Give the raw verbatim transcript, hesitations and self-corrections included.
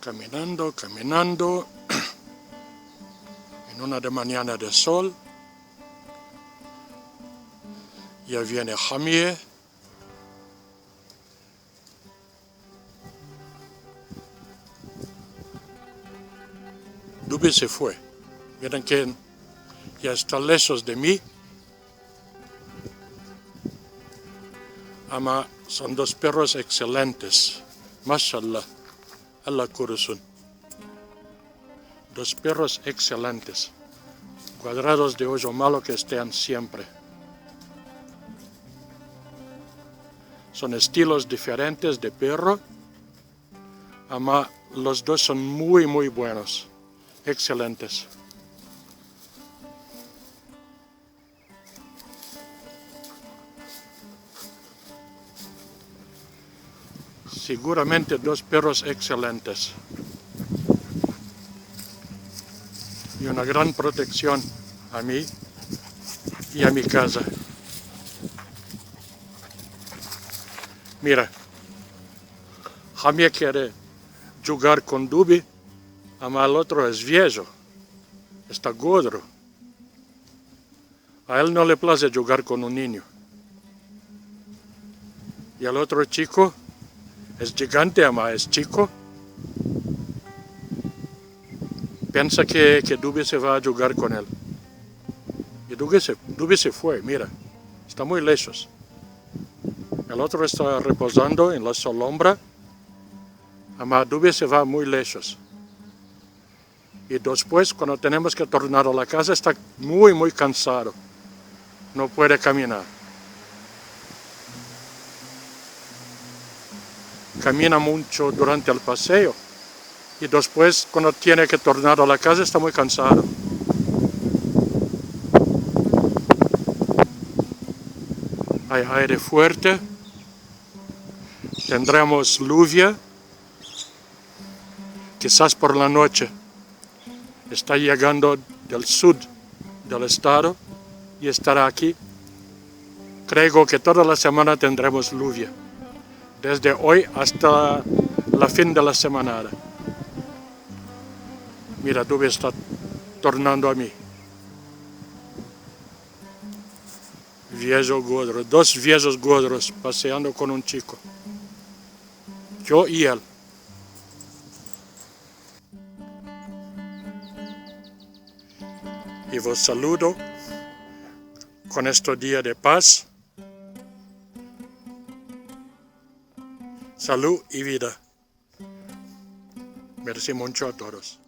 Kaminando, kaminando, en una de manyana de sol, ya viene Hamie. Dubi se fue. Miren ke ya esta leshos de mi. Ama son dos perros ekselentes. Mashallah. Allah kurusun. Dos perros ekselentes. Kuadrados de ojo malo ke estean siempre. Son estilos diferentes de perro. Ama los dos son muy, muy buenos. Ekselentes. Siguramente dos perros ekselentes. I una gran proteksion a mi i a mi kaza. Mira, Hamie kere djugar kon Dubi, ama el otro es viejo, esta godro. A el no le plaze djugar kon un ninyo. I el otro chiko es djigante, ama es chiko. Pensa ke, ke Dubi se va a djugar kon el. I Dubi se, Dubi se fue, mira. Esta muy leshos. El otro esta repozando en la solombra. Ama Dubi se va muy leshos. I despues, kuando tenemos ke tornar a la kaza, esta muy, muy kansado. No puede kaminar. Kamina muncho durante el paseo. I despues, kuando tiene ke tornar a la kaza, esta muy kansado. Ay aire fuerte. Tendremos luvia. Kizas por la noche. Esta yegando del sud del estado i estara aki. Kreo ke toda la semana tendremos luvia. Desde oy asta la fin de la semana. Mira, Dubi esta tornando a mi. Viejo godro, dos viejos godros paseando kon un chiko. Yo i el. I vos saludo kon este dia de paz, salud i vida. Mersi muncho a todos.